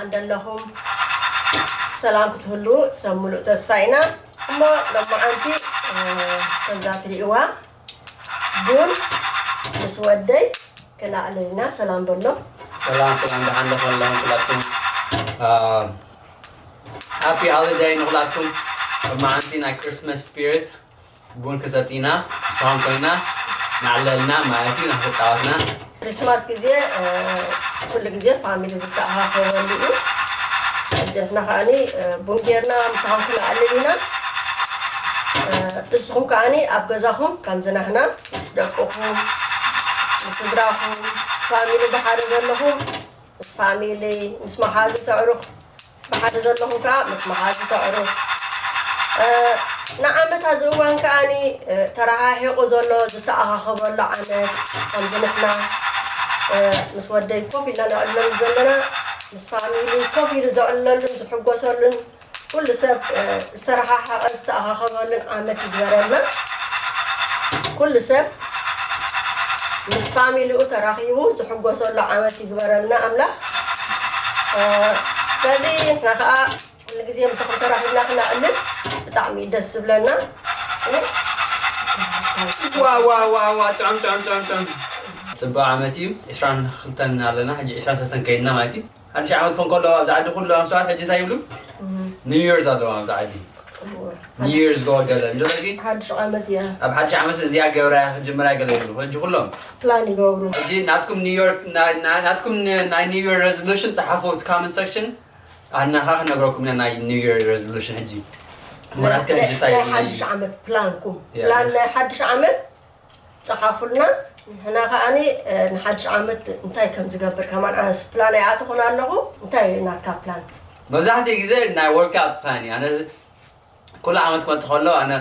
እንደለኹም ሰላም ክትህሉ ሰብ ሙሉእ ተስፋ ኢና። እሞ ሎማዓንቲ ከምዛ ትሪእዋ ቡን ምስ ወደይ ክናእለ ኢና። ሰላም በሎ። ሰላም ሰላም፣ ደሓን ዶ ኣለኹም ኩላትኩም? ሃፒ ሆሊደይ ንኹላትኩም። ሎማዓንቲ ናይ ክሪስማስ ስፒሪት ቡን ክሰቲና ምሳኹም ኮይና ናዕለልና ማለት እዩ። ናተፃወትና። ክሪስማስ ግዜ ኩሉ ግዜ ፋሚሊ ዝተኣኻኸበሉ እዩ። ኣጀትና ከዓኒ ቡን ጌርና ምሳኹም ክነዕልል ኢና። ንስኹም ከዓኒ ኣብ ገዛኹም ከምዚ ናህና ምስ ደቅኹም ምስ ስድራኹም ፋሚሊ ብሓደ ዘለኹም ምስ ፋሚሊ ምስ መሓዙት ኣዕሩኽ ብሓደ ዘለኹም ከዓ ምስ መሓዙት ኣዕሩኽ ንዓመት ኣብዚ እዋን ከዓኒ ተረሓሒቑ ዘሎ ዝተኣኻኸበሉ ዓመት ከምዚ ንሕና ምስ ወደይ ኮፍ ኢልና ነዕልሎም ዘለና ምስ ፋሚሊ ኮፍ ኢሉ ዘዕልለሉን ዝሕጎሰሉን ኩሉ ሰብ ዝተረሓሓቐ ዝተኣኻኸበሉን ዓመት ይግበረልና። ኩሉ ሰብ ምስ ፋሚሊኡ ተራኺቡ ዝሕጎሰሉ ዓመት ይግበረልና ኣምላኽ። ስለዚ ንሕና ከዓ ኩሉ ግዜ ምሳኹም ተራኺብና ክነዕልል ብጣዕሚ እዩ ደስ ዝብለና። ዋዋዋዋ ጥዑም ጥዑም ጥዑም ጥዑም። ፅቡቅ ዓመት እዩ። ዕስራን ክልተን ኣለና ሕጂ ዕስራን ሰለስተን ከይድና ማለት እዩ። ሓድሽ ዓመት ኮን ከሎ ኣብዚ ዓዲ ኩሎም ሰባት ሕጂ እንታይ ይብሉ? ኒው ይርስ ኣለዎም ኣብዚ ዓዲ። ኒው ይርስ ጎ ገለ እንጆ ዳጊ? ሓድሽ ዓመት እያ። ኣብ ሓድሽ ዓመት እዚኣ ገብራ እያ ክጅምራ ገለ ይብሉ። ሕጂ ኩሎም ፕላን ይገብሩ። ሕጂ ናትኩም ኒው ዮርክ ናትኩም ናይ ኒው ይር ሬዞሉሽን ጸሓፉ ኣብቲ ካመንት ሰክሽን። ኣናኻ ክነግረኩም ኢና ናይ ኒው ይር ሬዞሉሽን ሕጂ። ምራትከ ሕጂ እንታይ ናይ ሓድሽ ዓመት ፕላንኩም ፕላን ናይ ሓድሽ ዓመት ጸሓፉልና። ንሕና ከዓኒ ንሓድሽ ዓመት እንታይ ከም ዝገብር ከማን ኣነስ ፕላን ኣይኣተኹን ኣለኹ። እንታይ እዩ ናትካ ፕላን? መብዛሕትኡ ግዜ ናይ ወርክኣውት ፕላን እዩ። ኣነ ኩሉ ዓመት ክመጽእ ከሎ ኣነ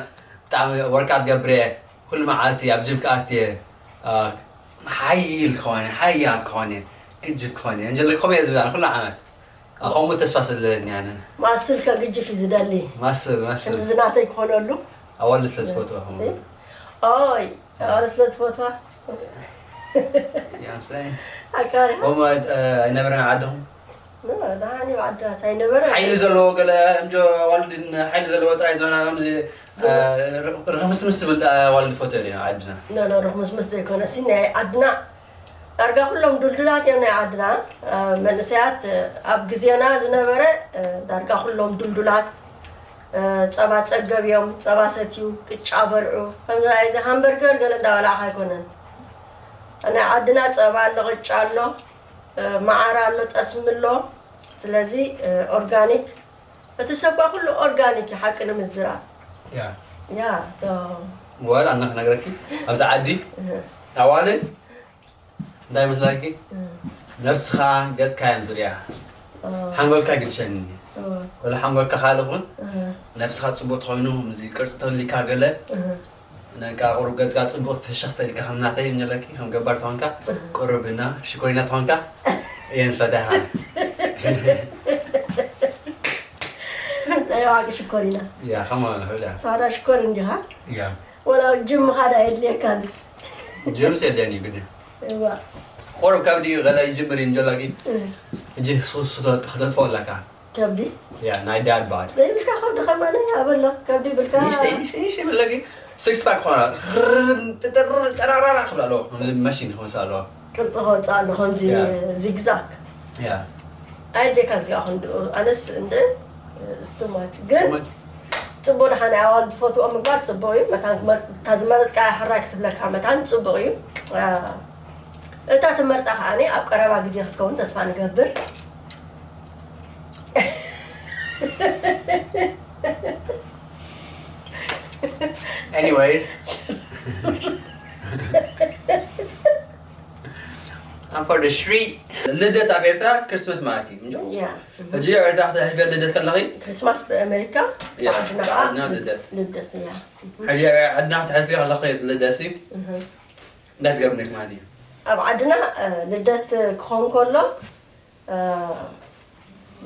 ብጣዕሚ ወርክኣውት ገብር እየ። ኩሉ መዓልቲ ኣብ ጅም ክኣት እየ። ሓይል ክኾን እየ፣ ሓያል ክኾን እየ፣ ግጅፍ ክኾን እየ። እንጀለ ከምኡ እየ ዝብል ኣነ ኩሉ ዓመት። ከምኡ ተስፋ ስለ ዘለኒ ኣነ። ማስል ከግጅፍ እዩ ዝደሊ። ማስል ማስል። ክንዲ ዝናተይ ክኾነሉ። ኣዋልድ ስለ ዝፈትዋ ከምኡ። ኦይ ኣዋልድ ስለ ትፈትዋ። You know what I'm saying? ኣካሪ። ከምኡ ኣይነበረን ዓድኹም? ደሓን እዩ ዓድና ሳይነበረ። ሓይሊ ዘለዎ ገለ እንጆ ኣዋልድን ሓይሊ ዘለዎ ጥራይ ዝሆና ከምዚ ርኽምስምስ ዝብል ኣዋልድ ፈትዮ እዩ ዓድና። ኖ ኖ ርኽምስምስ ዘይኮነ ሲ ናይ ዓድና ዳርጋ ኩሎም ዱልዱላት እዮም ናይ ዓድና መንእሰያት ኣብ ግዜና ዝነበረ ዳርጋ ኩሎም ዱልዱላት ጸባ ጸገብ እዮም ጸባ ሰትዩ ቅጫ በልዑ ከምዚ ናይ ሃምበርገር ገለ እንዳበላዕካ ኣይኮነን ናይ ዓድና ጸባ ኣሎ ቅጫ ኣሎ መዓር ኣሎ ጠስሚ ኣሎ ስለዚ ኦርጋኒክ እቲ ሰባ ኩሉ ኦርጋኒክ እዩ ሓቂ ንምዝራብ ያ ያ ወላ ኣነ ክነግረኪ ኣብዚ ዓዲ ኣዋልድ እንታይ መስላልኪ ነብስኻ ገጽካ እዮም ዝሪኣ ሓንጎልካ ግድሸኒ ወላ ሓንጎልካ ካልእ ኹን ነብስኻ ጽቡቅ ተኾይኑ ምዚ ቅርጺ ተልካ ገለ ነቃ ቁሩብ ገጽካ ጽቡቅ ፍሽኽ ተልካ ከም ናተይ እንጀለኪ ከም ገባር ተኾንካ ቁሩብ እና ሽኮሪና ተኾንካ እየን ዝፈትሓ ናይ ዋቂ ሽኮሪና ያ ከማ ህዳ ሳዳ ሽኮር እንዲኻ ያ ወላ ጅም ምኻድ ኣየድልየካን ጅምስ የድልየኒ ግዲ እዋ ቁሩብ ከብዲ ገለ ይጅምር እዩ እንጀለኪ እጂ ሱስ ክተጥፎ ኣለካ ከብዲ ያ ናይ ዳድ ባድ ዘይብልካ ከብዲ ከማነ ኣበሎ ከብዲ ብልካ ይሽ ይሽ ይሽ ይብለኪ ሲክስ ፓክ ኾና ጥጥር ጠራራራ ክብላ ኣለዎ ከምዚ መሽን ክመስ ኣለዎ ቅርፂ ከወፅእ ኣሎ ከምዚ ዚግዛግ ያ ኣይደካ እዚኣ ክንድኡ ኣነስ እንደ ስትማት ግን ፅቡቅ ደሓ ናይ ኣዋል ዝፈትዎ ምግባር ፅቡቅ እዩ መታን እታ ዝመረፅካ ሕራይ ክትብለካ መታን ፅቡቅ እዩ እታ ትመርፃ ከዓኒ ኣብ ቀረባ ግዜ ክትከውን ተስፋ ንገብር Anyways. I'm for the street. ልደት ኣብ ኤርትራ ክርስመስ ማለት እዩ እንጆ ሕጂ ኣብ ኤርትራ ክትሕልፍዮ ልደት ከለኺ ክርስማስ ብኣሜሪካ ብዓድና ከዓ ልደት ልደት እያ ሕጂ ዓድና ክትሕልፍዮ ከለኺ ልደት ሲ እንታይ ትገብሪ ማለት እዩ ኣብ ዓድና ልደት ክኾን ከሎ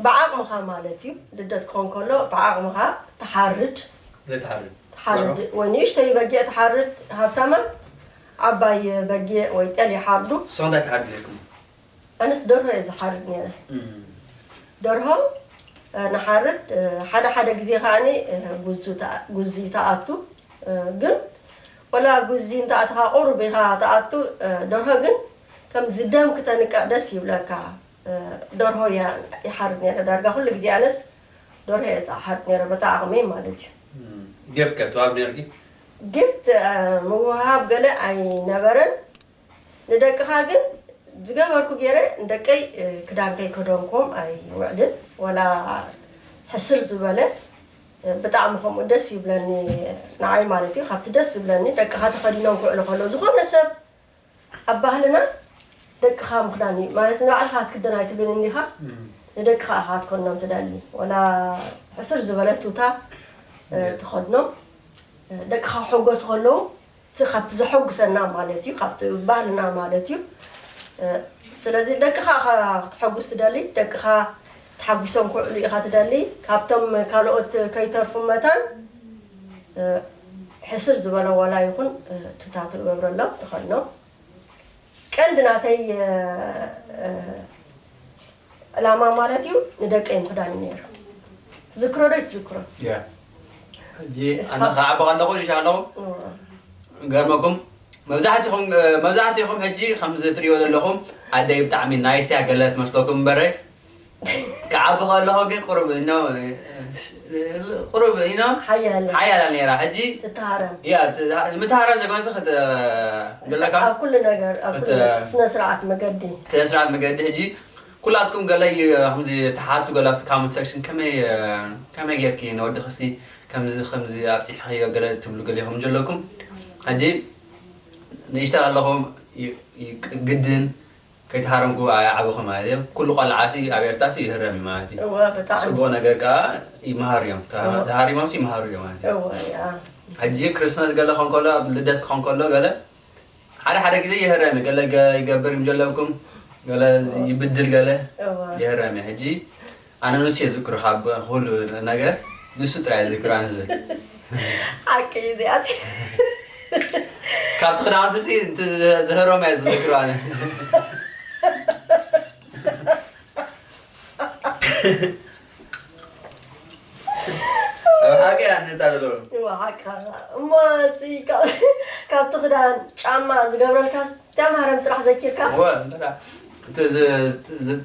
ብዓቕምኻ ማለት እዩ ልደት ክኾን ከሎ ብዓቕምኻ ትሓርድ ዘይትሓርድ ትሓርድ ወይ ንእሽተይ በጊዕ ትሓርድ ሃብታማ ዓባይ በጊዕ ወይ ጠል ይሓርዱ ንስኻ እንታይ ትሓርድ ነርኩም ኣነስ ደርሆ እየ ዝሓርድ ነረ ደርሆ ንሓርድ። ሓደ ሓደ ግዜ ከዓኒ ጉዙ ተኣ- ጉዚ ተኣቱ። ግን ወላ ጉዚ እንተኣትኻ ቁሩብ ኢኻ ተኣቱ። ደርሆ ግን ከምዚ ደም ክተንቅዕ ደስ ይብለካ። ደርሆ እያ ይሓርድ ነይረ። ዳርጋ ኩሉ ግዜ ኣነስ ደርሆ እየ ዝሓርድ ነይረ፣ በታ ዓቕመይ ማለት እዩ። ጌፍ ከ ትዋብ ነርኪ? ጊፍት ምውሃብ ገለ ኣይነበረን። ንደቅኻ ግን ዝገበርኩ ገይረ ንደቀይ ክዳን ከይከደንኩም ኣይውዕልን። ወላ ሕስር ዝበለ ብጣዕሚ ከምኡ ደስ ይብለኒ፣ ንዓይ ማለት እዩ። ካብቲ ደስ ዝብለኒ ደቅኻ ተኸዲኖም ክውዕሉ ከለዉ፣ ዝኾነ ሰብ ኣብ ባህልና ደቅኻ ምኽዳን እዩ ማለት፣ ንባዕልኻ ክትክደን ኣይትብልን እንዲኻ። ንደቅኻ ኢኻ ክትኮኖም ትደሊ። ወላ ሕስር ዝበለ ቱታ ትኸድኖም፣ ደቅኻ ክሕጎሱ ከለዉ እቲ ካብቲ ዘሐጉሰና ማለት እዩ፣ ካብቲ ባህልና ማለት እዩ። ስለዚ ደቅኻ ኢኻ ክተሐጉስ ትደሊ፣ ደቅኻ ተሓጒሶም ክውዕሉ ኢኻ ትደሊ። ካብቶም ካልኦት ከይተርፉ መታን ሕስር ዝበለ ዋላ ይኹን ቱታ ትገብረሎም፣ ትኸድኖም። ቀንዲ ናተይ ዕላማ ማለት እዩ ንደቀይ ምኽዳን እዩ ነይሩ። ትዝክሮ ዶ ይትዝክሮ? ሕጂ ኣነ ክዓቢ ከለኹ ኢሻ ኣለኹ ገርመኩም መብዛሕትኹም መብዛሕትኹም ሕጂ ከምዚ ትሪእዎ ዘለኹም ኣደይ ብጣዕሚ ናይስ እያ ገለ ትመስለኩም እምበረ ክዓቢ ከለኹ ግን ቁሩብ ኖ ቁሩብ ኖ ሓያል ሓያላ ነይራ ሕጂ ትተሃረም ያ ምትሃረም ዘኮንስ ክት ብለካ ኣብ ኩሉ ነገር ኣብ ኩሉ ስነ ስርዓት መገዲ ስነ ስርዓት መገዲ ሕጂ ኩላትኩም ገለ ከምዚ ተሓቱ ገለ ኣብቲ comment section ከመይ ከመይ ጌርኪ ነወድኽሲ ከምዚ ከምዚ ኣብፂሕኽዮ ገለ ትብሉ ገሊኹም ዘለኩም ሕጂ ንእሽተ ከለኹም ግድን ከይተሃረምኩ ኣይዓበኹ ማለት እየ ኩሉ ቆልዓ ሲ ኣብ ኤርትራ ሲ ይህረም እዩ ማለት እዩ እወ ብጣዕሚ ጽቡቅ ነገር ከዓ ይመሃሩ እዮም ተሃሪሞም ሲ ይመሃሩ እዮም ማለት እዩ እወ ያ ሕጂ ክርስማስ ገለ ኾን ከሎ ኣብ ልደት ክኾን ከሎ ገለ ሓደ ሓደ ግዜ ይህረም እዩ ገለ ገ- ይገብር እዮም ዘለውኩም ገለ ይብድል ገለ እወ ይህረም እዩ ሕጂ ኣነ ንሱ እየ ዝክሮ ካብ ኩሉ ነገር ንሱ ጥራይ እየ ዝክሮ ኣነ ዝብል ሓቂ እዩ እዚኣሲ ካብቲ ክዳውንቲ ሲ ዝህሮም እየ ዝዝክሮ ኣነ ኣብ ሓቂ ኣነታ ዘሎ እዋ ሓቅኻ እሞ እቲ ካብ- ካብቲ ክዳን ጫማ ዝገብረልካ ተምሃረም ጥራሕ ዘኪርካ እወ እንተ እቲ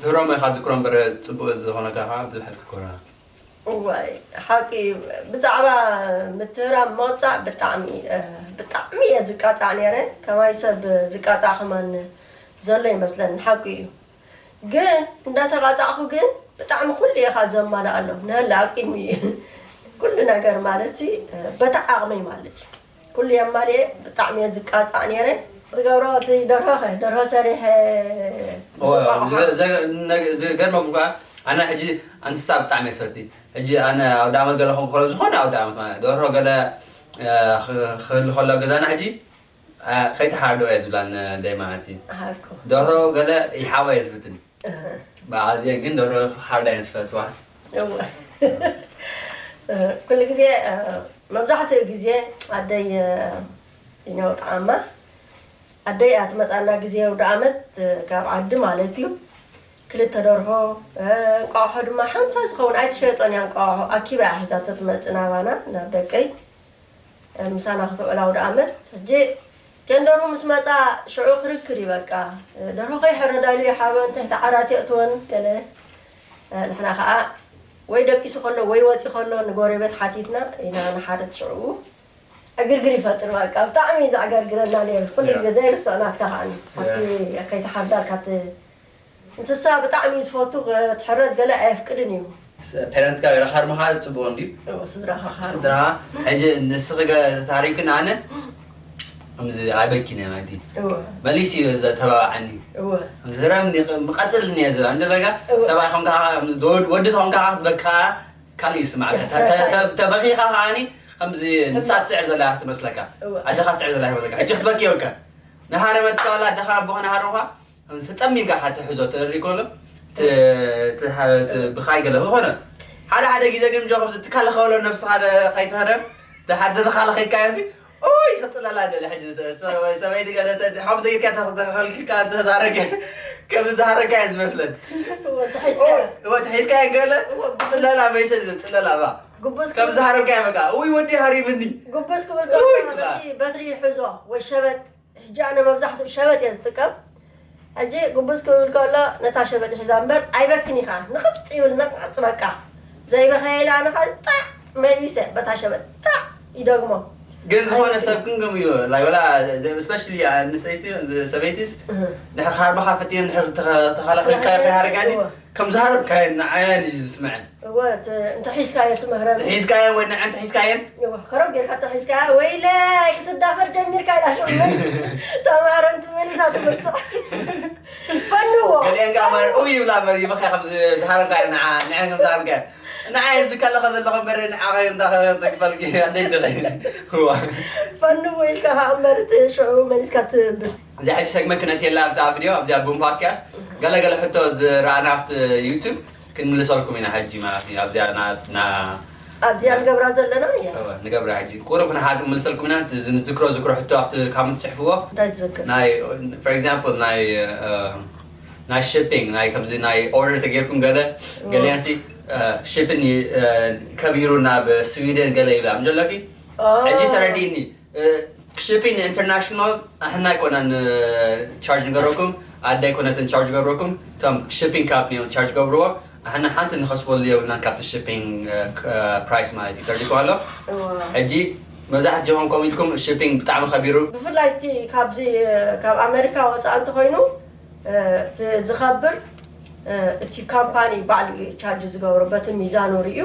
ትህሮም ኢኻ ዝክሮ እምበር ፅቡቅ ዝኾነካ ከዓ ብዙሕ ትክኮራ እዋይ ሓቂ እዩ። ብዛዕባ ምትህራም ምቕፃዕ ብጣዕሚ ብጣዕሚ እየ ዝቃፃዕ ነይረ። ከማይ ሰብ ዝቃፃዕ ከማን ዘሎ ይመስለኒ። ሓቂ እዩ። ግን እንዳተቓፃዕኹ ግን ብጣዕሚ ኩሉ እየ ከዓ ዘማልእ ኣሎ። ንህላ ኣብ ቅድሚ እዩ ኩሉ ነገር ማለት ሲ በታ ዓቕመይ ማለት እዩ። ኩሉ የማልኤ ብጣዕሚ እየ ዝቃፃዕ ነይረ። ዝገብሮ እቲ ደርሆ ኸ ደርሆ ሰሪሐ ዝስቆ ኣቕሓ ዝገርመኩም ከዓ ኣነ ሕጂ እንስሳ ብጣዕሚ እየ ዝፈቲ ሕጂ ኣነ ኣውደ ዓመት ገለ ከሎ ዝኾነ ኣውደ ዓመት ማለት ደርሆ ገለ ክህሉ ከሎ ኣብ ገዛና ሕጂ ከይተሓርዶ እየ ዝብላ ኣደይ ማለት እዩ ኣሃኮ ደርሆ ገለ ይሓዋ እየ ዝፍትን በዓል እዚአ ግን ደርሆ ሓርዳ እየን ዝፈትዋ እወ ኩሉ ግዜ መብዛሕትኡ ግዜ ኣደይ ይነውጣኣማ ኣደይ እያ ትመፃና ግዜ ኣውደ ኣመት ካብ ዓዲ ማለት እዩ ክልተ ደርሆ እንቋቑሖ ድማ ሓምሳ ዝኸውን ኣይትሸጦን እያ እንቋቑሖ ኣኪባ እያ ሒዛቶ ትመፅእ ናባና ናብ ደቀይ ምሳና ክትውዕል ኣውደ ኣመት ሕጂ ጀንደሩ ምስ መፃ ሽዑ ክርክር እዩ በቃ ደርሆ ከይሕረዳ ኢሉ ይሓበን ትሕቲ ዓራት የእትወን ገለ ንሕና ከዓ ወይ ደቂሱ ከሎ ወይ ወፂ ከሎ ንጎረቤት ሓቲትና ኢና ንሓርድ ሽዑ ዕግርግር ይፈጥር በቃ ብጣዕሚ እዩ ዘዕገርግረና ነይሩ ኩሉ ግዜ ዘይርስዖ ናትካ ከዓ ከይተሓርዳልካ እንስሳ ብጣዕሚ እዩ ዝፈቱ ክትሕረድ ገለ ኣየፍቅድን እዩ። ፓረንትካ ገለ ካርምኻ ፅቡቅ እንድዩ። እወ ስድራኻ ካርም። ስድራ ሕጂ ንስኺ ገ- ተታሪምክን ኣነ ከምዚ ኣይበኪን እየ ማለት እዩ። እወ መሊሱ እዩ ዘተባብዓኒ። እወ ዝረምኒ ምቐፅልኒ እየ ዝብል ኣንጀለጋ እወ። ሰብኣይ ከም ወዲ ከም ከዓ ክትበካ ካልእ ይስማዓካ ተ- ተ- ተ- ተበኺኻ ከዓኒ ከምዚ ንሳ ትስዕር ዘላ ትመስለካ እወ። ኣደኻ ትስዕር ዘላ ይመስለካ ሕጂ ክትበኪ የብልካ ንሃረመትካ ዋላ ኣደኻ ኣቦኻ ንሃረምኻ ተፀሚምካ ካብ ትሕዞ ተርኢ ከሎ ብኻይ ገለ ዝኾነ ሓደ ሓደ ግዜ ግን ጆ ከምዚ ትካለኸበሎ ነብስኻ ከይትህረም ድሓር ተተኻለኺልካዮ ሲ ኦይ ክፅለላ ደለ ሕጂ ሰበይቲ ገለ ሓምተ ጌርካ ተኸልኪልካ ተዛረገ ከም ዝሃረካ እየ ዝመስለን። እወ፣ ተሒዝካ። እወ፣ ተሒዝካ እየ ገለ። ጽለላ መይሰ ጽለላ ባ። ጉቡዝ ከም ዝሃረካ እየ በቃ። ውይ፣ ወዲ ሃሪምኒ። ጉቡዝ ክብል ውይ፣ ከሎ ክላ። በቲ በትሪ ይሕዞ ወይ ሸበጥ። ሕጂ ኣነ መብዛሕትኡ ሸበጥ እየ ዝጥቀም። ሕጂ ጉቡዝ ክብል ከሎ ነታ ሸበጥ ይሕዛ እምበር ኣይበክን ኢኻ። ንቕጽ ይብል ነቕጽ በቃ። ዘይበኸየ ኢለ ኣነ ኸዓ ጣዕ መሊሰ በታ ሸበጥ ጣዕ ይደግሞ። ግን ዝኾነ ሰብ ክንገም እዩ ላይ ወላ especially ኣንሰይቲ ሰበይቲስ እህ። ንሕር ካርባኻ ፈትየን ንሕር ተኸላኺልካ ከይሃርጋዚ እወ። ከም ዝሃረብካየን ንዓያን እዩ ዝስምዐን እወ፣ ተ- እንተ ሒዝካዮ ትምህረኒ። ተሒዝካየን ወይ ንዐን ተሒዝካየን እወ፣ ከረብ ጌርካ እንተ ሒዝካያ፣ ወይለይ ክትዳፈር ጀሚርካ ኢላ ሽዑ ተማሃረን ትመሊሳ ትምርጽ። ፈንዎ። ገሊአን ከዓ ማር ኡ ይብላ እምበር ይበኻ ከም ዝሃረብካየን ንዓ ንዐን ከም ዝሃረብካየን ንዓየ እዚ ከለኸ ዘለኹ እምበር ንዓኸ እንታይ ተክፈልኪ ኣደይ ድኸ እዋ ፈንዎ ኢልካ ከዓ እምበር እቲ ሽዑ መሊስካ ትብል። እዚኣ ሕጂ ሰግመንት ክነትየላ ኣብዛ ቪድዮ ኣብዚኣ ቡም ፖድካስት ገለገለ ሕቶ ዝረኣና ኣብቲ ዩቱብ ክንምልሰልኩም ኢና። ሕጂ ማለት እዩ ኣብዚኣ ና- ና- ኣብዚኣ ንገብራ ዘለና እያ። እወ፣ ንገብራ ሕጂ ቁሩብ ክንሓ ክንምልሰልኩም ኢና። እቲ ዝን- ዝክሮ ዝክሮ ሕቶ ኣብቲ ካመንት ትጽሕፍዎ እንታይ ትዝክር? ናይ for example ናይ እ፣ ናይ ሽፒንግ ናይ ከምዚ ናይ ኦርደር ተገይርኩም ገለ ገሊኣንሲ ሽፒንግ ከቢሩ ናብ ስዊደን ገለ ይብላ ምጀለኪ ኦ። ሕጂ ተረዲእኒ። ሽፒንግ ኢንተርናሽናል ኣሕና ኣይኮነን ቻርጅ ንገብረኩም፣ ኣደ ኣይኮነትን ቻርጅ ገብረኩም፣ እቶም ሽፒንግ ካምፕኒ እዮም ቻርጅ ገብርዎ። ኣሕና ሓንቲ ንኸስበሉ የብልናን ካብቲ ሽፒንግ ፕራይስ ማለት እዩ። ተረዲእኩም ኣሎ። እዋ። ሕጂ መብዛሕትኹም ከምኡ ኢልኩም ሽፒንግ ብጣዕሚ ከቢሩ። ብፍላይ እቲ ካብዚ ካብ ኣሜሪካ ወፃእ እንተኮይኑ እቲ ዝኸብር እቲ ካምፓኒ ባዕሉ እዩ ቻርጅ ዝገብሮ፣ በቲ ሚዛኑ ርእዩ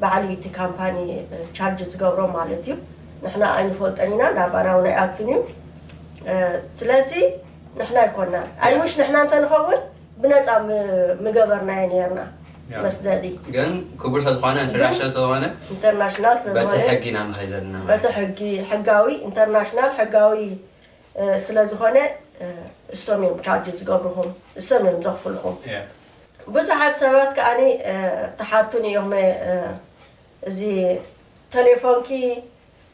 ባዕሉ እቲ ካምፓኒ ቻርጅ ዝገብሮ ማለት እዩ። ንሕና ኣይንፈልጦን ኢና፣ ናባና እውን ኣይኣቱን እዩ። ስለዚ ንሕና ኣይኮናን። I wish ንሕና እንተንኸውን ብነፃ ም- ምገበርናዮ ነርና። ያ። መስደዲ ግን ክቡር ስለዝኾነ ኢንተርናሽናል ስለዝኾነ ኢንተርናሽናል በቲ ስለዝኾነ ሕጊ ኢና ንኸይድ ዘለና ማለት በቲ ሕጊ ሕጋዊ ኢንተርናሽናል ሕጋዊ እ፣ ስለዝኾነ እ፣ እሶም እዮም ቻርጅ ዝገብርኹም፣ እሶም እዮም ዘኽፍልኹም። ያ። ብዙሓት ሰባት ከዓኒ እ፣ ተሓቱን እዮም እ፣ እዚ ቴሌፎንኪ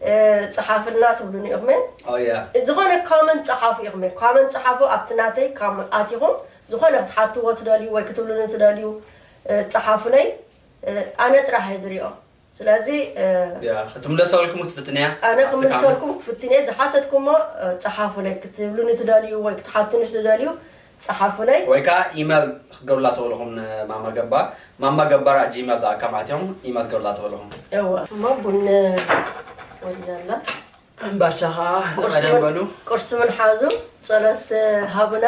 እ፣ ፀሓፍልና ትብሉን እዮም። ኦ ያ። ዝኾነ ኮመንት ፀሓፉ ኢኹም፣ ኮመንት ፀሓፉ ኣብቲ ናተይ ኮመንት ኣቲኹም ዝኾነ ክትሓትዎ ትደልዩ ወይ ክትብሉኒ ትደልዩ እ፣ ፀሓፉለይ። እ፣ ኣነ ጥራሕ እየ ዝሪኦ። ስለዚ እ፣ ያ ክትምለሰልኩም ክትፍትን እያ። ኣነ ክምልሰልኩም ክፍትን እየ። ዝሓተትኩሞ እ፣ ፀሓፉለይ። ክትብሉኒ ትደልዩ ወይ ክትሓቱኒ ትደልዩ ፀሓፉለይ። ወይ ከዓ ኢሜል ክትገብሩላ ትኽእሉ ኢኹም ንማማ ገባር። ማማ ገባር at gmail dot com ኣትዮም ኢሜል ክትገብሩላ ትኽእሉ ኢኹም። እወ እሞ ቡን ወዲና ኣላ። እምባሻ ከዓ ቁርሲ ቀደም እውን- በሉ። ቁርሲ እውን ሓዙ። ፀሎት ሃቡና።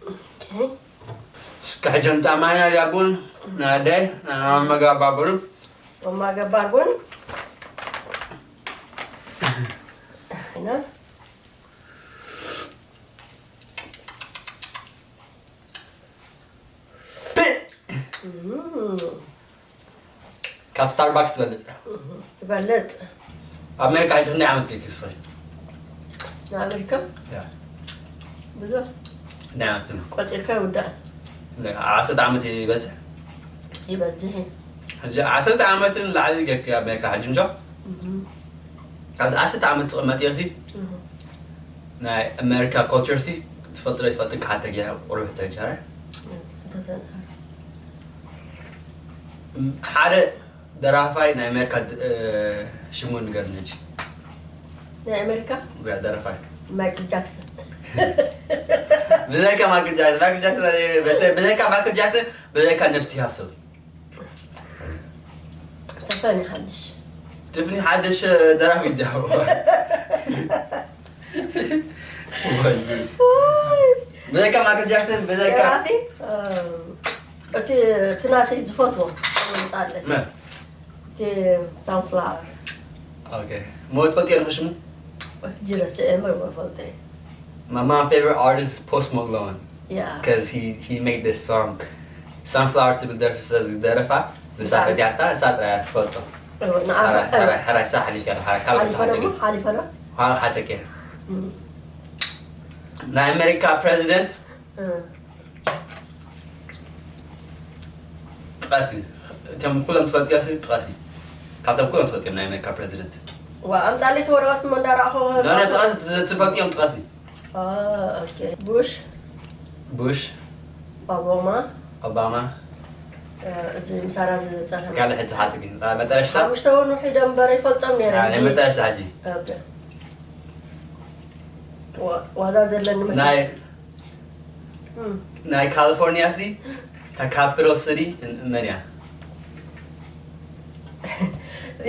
ኦኬ። እስከ ሕጂ ኣምጣ ማይና እዛ ቡን ናይ ኣደይ ናይ ማማ ገባር ቡን። ማማ ገባር ቡን ኢና። ካብ ስታርባክስ ትበልፅ። ትበልፅ። ኣብ ኣሜሪካ ሕጂ ክንደይ ዓመት ጌርኪ ንስኺ? ንኣሜሪካ ያ። ብዙሕ ክንደይ ዓመት ነው? ቆፂርካ ይውዳእ። ዓሰርተ ዓመት ይበዝሕ። ይበዝሕ እዩ። ሕጂ ዓሰርተ ዓመትን ላዕሊ ጌርኪ ኣብ ኣሜሪካ ሕጂ እንዶ? ካብዚ ዓሰርተ ዓመት ትቕመጥዮ ሲ ናይ ኣሜሪካ ኮልቸር ሲ ትፈልጥ ዶ ትፈልጥ ክሓተክ እያ ቁሩብ ሕቶ ይቻረ። ሓደ ደራፋይ ናይ ኣሜሪካ ድ- እ፣ ሽሙ ንገርኒ ሕጂ። ናይ ኣሜሪካ ያ ደራፋይ ማይክል ጃክሰን። ብዘይካ ማይክል ጃክሰን ማይክል ጃክሰን ብዘይካ ማይክል ጃክሰን ብዘይካ ነብሲ ሃሰብ ተፈኒ ሓድሽ። ትፍኒ ሓድሽ ደራፊ ዳው ብዘይካ ማይክል ጃክሰን ብዘይካ ደራፊ እቲ እቲ ናተይ ዝፈትዎ ምፃለ መን እቲ ሳንፍላወር ኦኬ ሞት ፈልጥ የለ ሽሙ ጅረስኤ መፈልጠ My my favorite artist is Post Malone Yeah. Because he he made this song Sunflower ትብል ደርፊ ስለ ዝደረፋ ንሳ ፈትያታ ንሳ ጥራይ እያ ትፈልጦ። ሕራይ ሕራይ ንሳ ሓሊፍ ያለ ሕራይ ካብ ሓሊፈ ደሞ ሓሊፈ ዶ ሓ- ሓተኪ ናይ ኣሜሪካ ፕሬዚደንት ጥቐሲ እቶም ኩሎም ትፈልጥዮ ሲ ጥቐሲ ካብቶም ኩሎም ትፈልጥዮም ናይ ኣሜሪካ ፕረዚደንት? ዋ ኣምጻለይ ተወረቐት እሞ እንዳረኣኹ ኖ ኖ ጥቀስ። ትፈልጥዮም ጥቀሲ። ኦኬ ቡሽ ቡሽ ኦባማ ኦባማ እዚ ምሳና ዝፀርሐ ካልእ ሕጂ ሓንቲ ግን መጠረሽታ ሓሙሽተ እውን ውሒዶም እምበር ይፈልጦም ነይረ ናይ መጠረሽታ ሕጂ ኦኬ ዋ- ዋዛ ዘለኒ መስ ናይ ናይ ካሊፎርኒያ ሲ እታ ካፒታል ሲቲ መን እያ?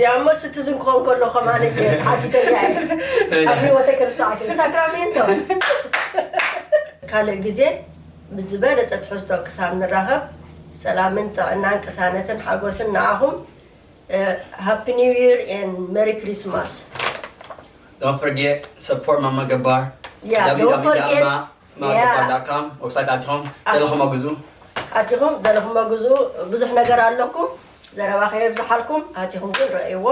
ያሞ ስትዝን ክኾን ከሎ ከማን ተሓቲተያ ኣብ ህይወተይ ክርስዓት ሳክራሜንቶ ካልእ ግዜ ብዝበለፀ ትሕዝቶ ክሳብ ንራኸብ ሰላምን ጥዕናን ቅሳነትን ሓጎስን ንዓኹም ሃፒ ኒው ይር ን መሪ ክሪስማስ Don't forget support ማማ ገባር Yeah, don't forget. ማማገባር.com website ኣትኹም ዘለኹም ኣግዙ ኣቲኹም ዘለኹም ኣግዙ ብዙሕ ነገር ኣለኩም ዘረባ ከየብዝሓልኩም ኣቲኹም ግን ረእይዎ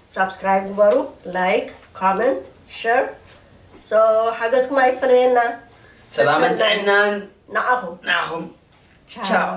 ሳብስክራይብ ግበሩ ላይክ ኮመንት ሸር ሓገዝኩም ኣይፈለየና ሰላምን ጥዕናን ንዓኹም ንዓኹም ቻው